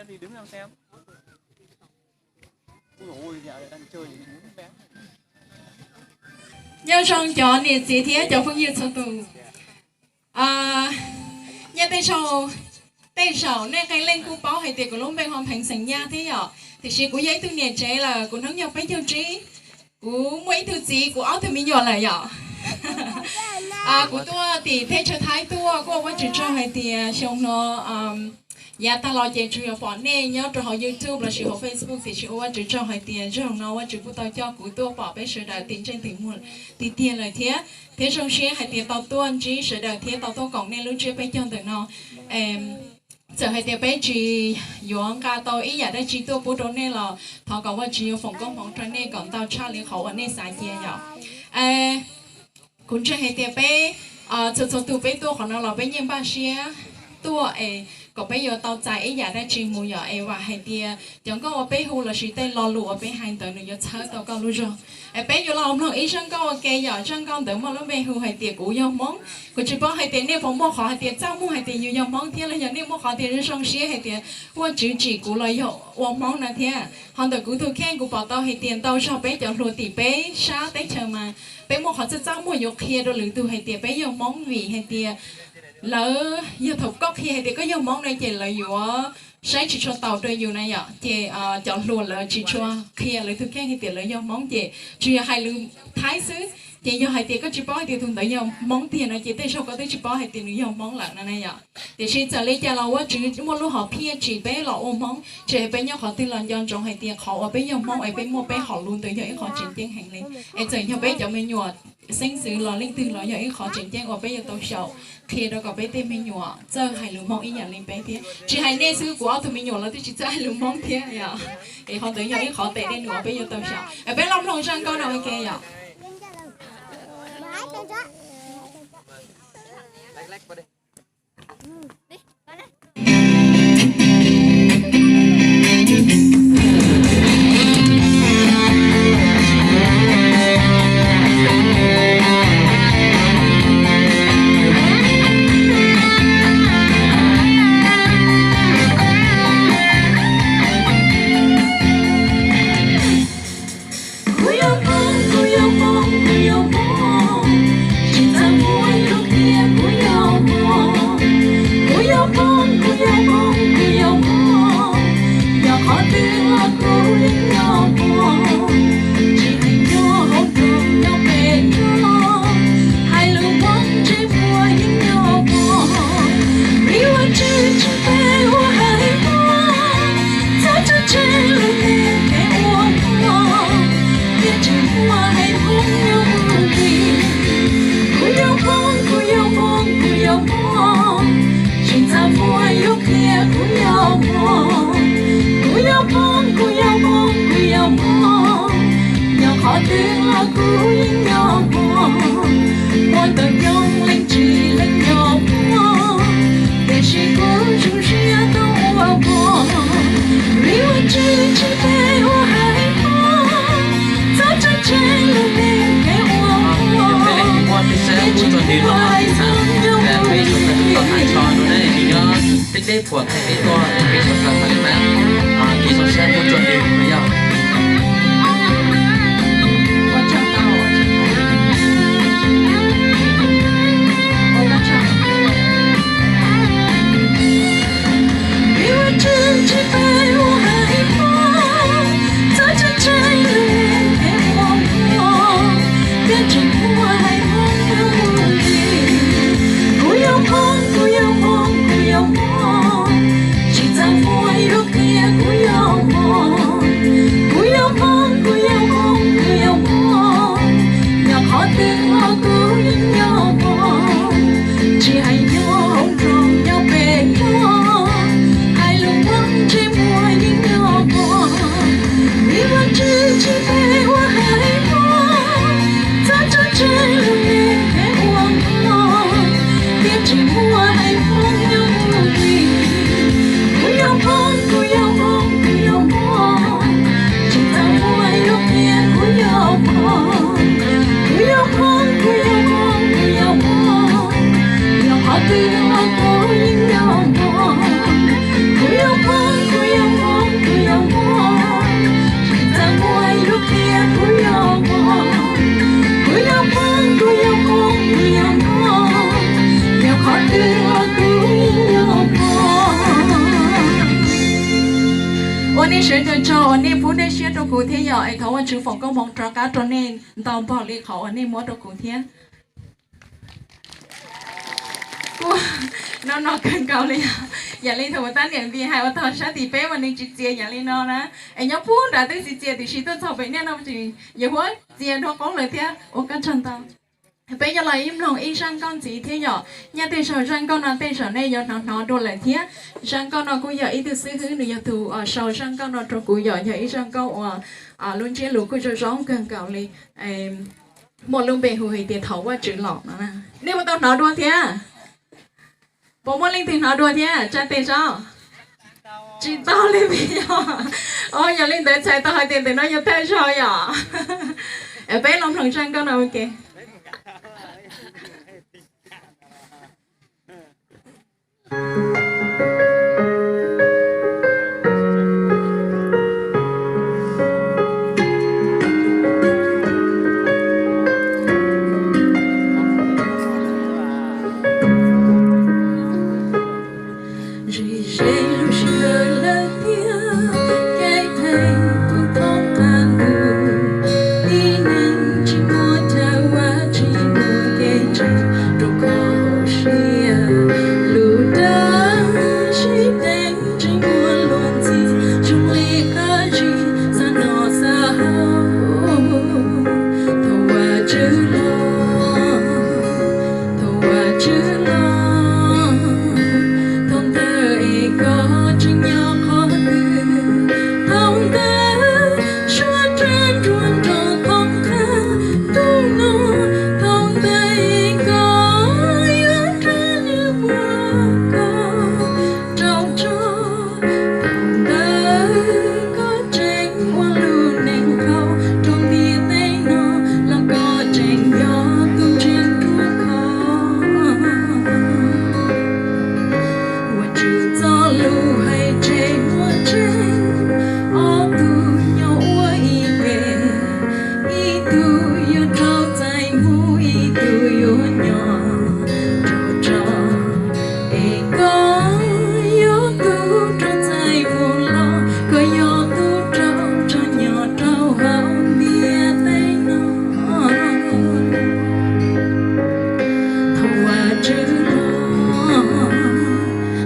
Nyob zoo cov niam txiv thiab cov phooj ywg txhua tus. Nyob tej zaum, tej zaum nej qee leej kuj paub hais tias kuv lub npe ho pheev xeem Nyaj thiab yom, tiam sis kuv yog ib tug niam tsev lawm, kuv hnub nyoog peb caug tsib, kuv muaj ib tug txiv, kuv ob tug me nyuam lawm yom. Kuv tuaj tim teb chaws Thaib tuaj, kuj ua Vajtswv tsaug hais tias xyoo no yav tag los ces tsuas yog pom nej nyob rau hauv YouTube lossis hauv Facebook, tiam sis ua Vajtswv tsaug hais tias xyoo no Vajtswv kuj tau coj kuv tuaj pom peb sawv daws tim ntsej tim muag tiag tiag lawm thiab. Thiab zoo siab hais tias tau tuaj ntsib sawv daws thiab tau tuaj koom nej lub tsiab peb caug ntawm no. Txawm hais tias peb tsis yuav nqa tau ib yam dab tsi tuaj pub rau nej los thov kom Vajtswv yuav foom koob hmoov rau nej kom ntau tshaj li qhov uas nej xav cia yom. Kuv ntseeg hais tias peb txhua txhua tus peb tuaj qhov no los peb yeej npaj siab tuaj es kom peb yuav tau txais ib yam dab tsi mus yom, es vam hais tias cov nkauj uas peb hu lossis tej lo lus uas peb hais ntawd nws yuav txhawb tau koj lub zog. Es peb yuav los mloog ib zaj nkauj ua ke yom, zaj nkauj ntawd muaj lub npe hu hais tias Kuv Yog Hmoob. Kuv tsis paub hais tias nej puas muaj qhov hais tias txaj muag hais tias yus yog Hmoob thiab los yog nej muaj qhov tias zoo siab hais tias Vajtswv tsim kuv los yog ua Hmoob na thiab. Ho ntawm kuv tus kheej kuv pom tau hais tias ntau zog peb cov hluas tim peb sab teb chaws mas peb muaj qhov txaj txaj muag yuav qhia rau lwm tus hais tias peb yog Hmoob vim hais tias lawv yog thaum koj qhia hais tias koj yog Hmoob na ces lawv yuav saib tsis tshua taus rau yus na yom. Ces cov hluas lawv tsis tshua qhia lawv tus kheej hais tias lawv yog Hmoob ces tsuas yog hais lus Thaib xwb. Ces yog hais tias koj tsis paub hais tias tus ntawd yog Hmoob tiag no ces tej zaug koj twb tsis paub hais tias nws yog Hmoob lawm no na yom. Tiam sis txawm li cas los Vajtswv muaj lub hom phiaj tsim peb los ua Hmoob, tsis hais peb nyob qhov twg los nco ntsoov hais tias qhov uas peb yog Hmoob es peb muaj peb hom lus ntawd yog ib qhov tseem ceeb heev li. Es txawm yog peb cov me nyuam xeeb ntxwv los leej twg los yog ib qhov tseem ceeb uas peb yuav tau xyaum qhia rau kom peb tej me nyuam txawj hais lus Hmoob ib yam li peb thiab. Tsis hais nej xwb, kuv ob tug me nyuam los twb tsis txawj hais lus Hmoob thiab yom. Es qhov ntawd yog ib qhov tes dej num uas peb yuav tau xyaum. Es peb los mloog zaj nkauj no ua ke yom. Kuv yog Hmoob, kuv yog Hmoob, kuv yog Hmoob, tsis txaj muag yuav qhia kuv yog Hmoob. Kuv yog Hmoob, kuv yog Hmoob, kuv yog Hmoob, yog qhov twg los kuv yeej yog Hmoob. Tsis hais nyob hauv nroog nyob pem toj, hais lus Hmoob ntsej muag yeej yog Hmoob. Vim Vajtswv tsim peb ua haiv Hmoob, txhob txawj tseg lub npe kev ua Hmoob, thiaj tsis muaj haiv Hmoob nyob mus li. Kuv yog Hmoob, kuv yog Hmoob, kuv yog Hmoob, tsis txaj muag yuav qhia kuv yog Hmoob. Kuv yog Hmoob, kuv yog Hmoob, kuv yog Hmoob, yog qhov twg los kuv yeej yog Hmoob. Muaj ntau xyoo leej tsis leej yog Hmoob, tiam sis kuv zoo siab tau ua Hmoob. Vim Vajtswv tsim peb ua haiv Hmoob, txhob txawj tseg lub npe kev ua Hmoob, thiaj tsis muaj haiv Hmoob nyob mus li. Peb peb phuam peb tuaj peb sawv daws hais li ntawd, kev zoo siab muaj tsuas nws yog. Kuv yog Hmoob, kuv yog Hmoob, kuv yog Hmoob, tsis txaj muag yuav qhia kuv yog Hmoob. Sawv daws tsaug uas nej pub nej siab rau kuv thiab yom, es thov Vajtswv foom koob hmoov rov qab rau nej ntau npaug li qhov uas nej muab rau kuv thiab. Kuv no no kawg nkaus li, yam li thaum tab niam npis hais ua tog sab tim peb mas nws tsis txias yam li no na, es nyob puag nrad twb tsis txias tiam sis tuaj txog pem nej no ces yawg huab txias dhau qoob lawm thiab ua koj tsaug ntau. Peb yuav los ib mloog ib zaj nkauj ntxiv thiab yom. Nyaj tej zaug zaj nkauj no tej zaum nej yuav hnov hnov dua lawm thiab. Zaj nkauj no kuj yog ib tug xib hwb nws yog tus sau zaj nkauj no rau kuv yom, yog ib zaj nkauj uas lub ntsiab lus kuj zoo zoo kawg nkaus li, muaj lub npe hu hais tias Thov Vajtswv Los no. Nej puas tau hnov dua thiab? Puas muaj leej twg hnov dua thiab tsa tes saib? Tsis tau li me yog. Yog li ntawd txhais tau hais tias ntawm no yog thawj zaug yom. Peb los mloog zaj nkauj no ua ke. Ze ze lub sij hawm lawm tiag, kev theej kuj thoob qab ntug, tib neeg tsis muaj chaw ua, tsis muaj kev ntseeg rau qhov siab, lub dawb sib deev tsis muaj luag ntxhi, zoo li qab zib xa noj xa haus. Thov Vajtswv los, thov Vajtswv los, thaum ntawd es koj tseem nyob qhov twg? Thaum ntawd suav dawb nruab nrog thoob qab ntug no, thaum ntawd es koj yuav nrog nws muab koj rau tso. Thaum ntawd koj tseem ua lub neej qau rau ntiaj teb no, los koj tseem yog tus ntseeg ruaj khov. Vajtswv txoj lus hais tseg muaj tseeb, ob tug nyob ua ib ke, ib tug yuav raug txais mus, ib tug yuav nyob rau tso. Es koj yog tus raug txais mus los koj yog tus raug tso nyob rau hauv ntiaj teb no? Thov Vajtswv los,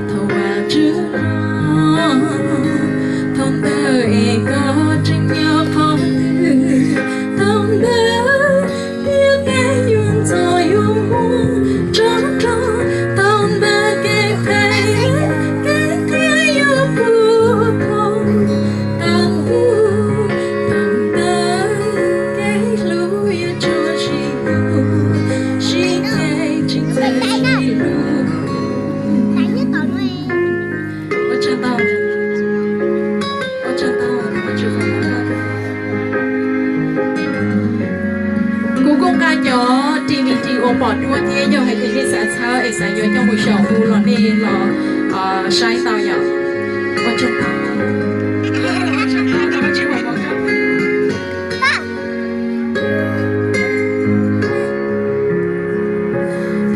thov Vajtswv los, thaum ntawd es koj tseem nyob qhov twg? Thaum ntawd ntiaj teb yuav ntxhov yuav muab tso rau, thaum ntawd kev theej kev qhia yuav puv pom tau ntuj, thaum ntawd kev hlub yuav tsuas sib tu, sib ceg tsis txawj sib hlub. Ua tsaug ntau, ua tsaug ntau. Kuv kuj nqa cov D V D uas pom duab thiab, yog hais tias nej xav txhawb es xav yuav coj mus xyaum hu los nej los saib tau yom. Ua tsaug ntau.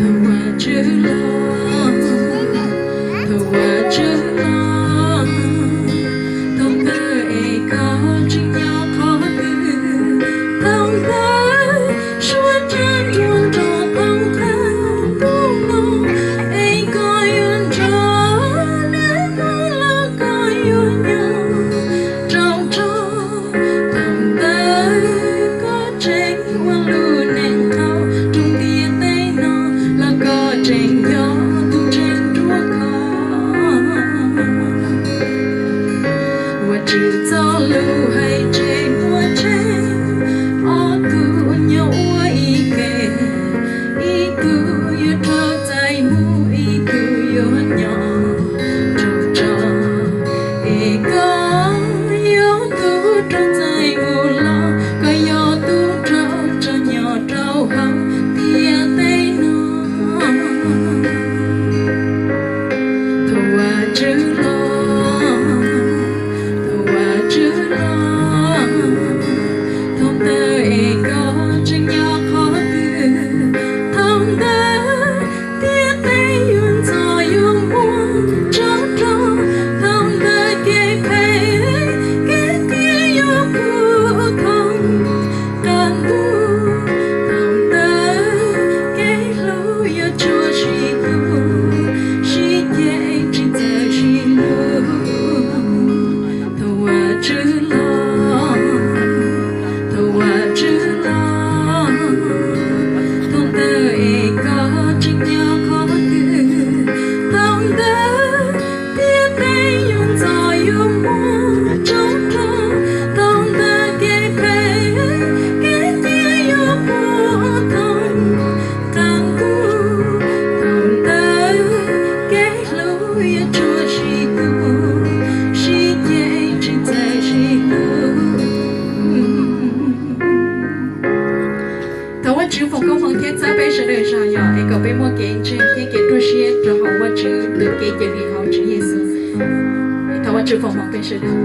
Thov Vajtswv los, thov Vajtswv los, thaum ntawd es koj tseem nyob qhov twg? Thaum ntawd suav dawb nruab nrog thoob qab ntug no, es koj yuav nrog nws mus los koj yuav nyob rau tso. Thaum ntawd koj tseem ua lub neej qau rau ntiaj teb no, los koj tseem yog tus ntseeg ruaj khov. Vajtswv txoj lus hais tseg muaj tseeb, ob tug nyob ua ib ke, ib tug yuav raug txais mus, ib tug yuav nyob rau tso. Es koj yog tus raug txais mus los koj yog tus raug tso nyob rau hauv ntiaj teb no? Thov Vajtswv los, thov Vajtswv los, kom peb muaj kev ntseeg thiab kev ruaj siab rau hauv Vajtswv tus kev cawm dim hauv Tswv Yexus. Thov Vajtswv foom hmoov peb sawv daws.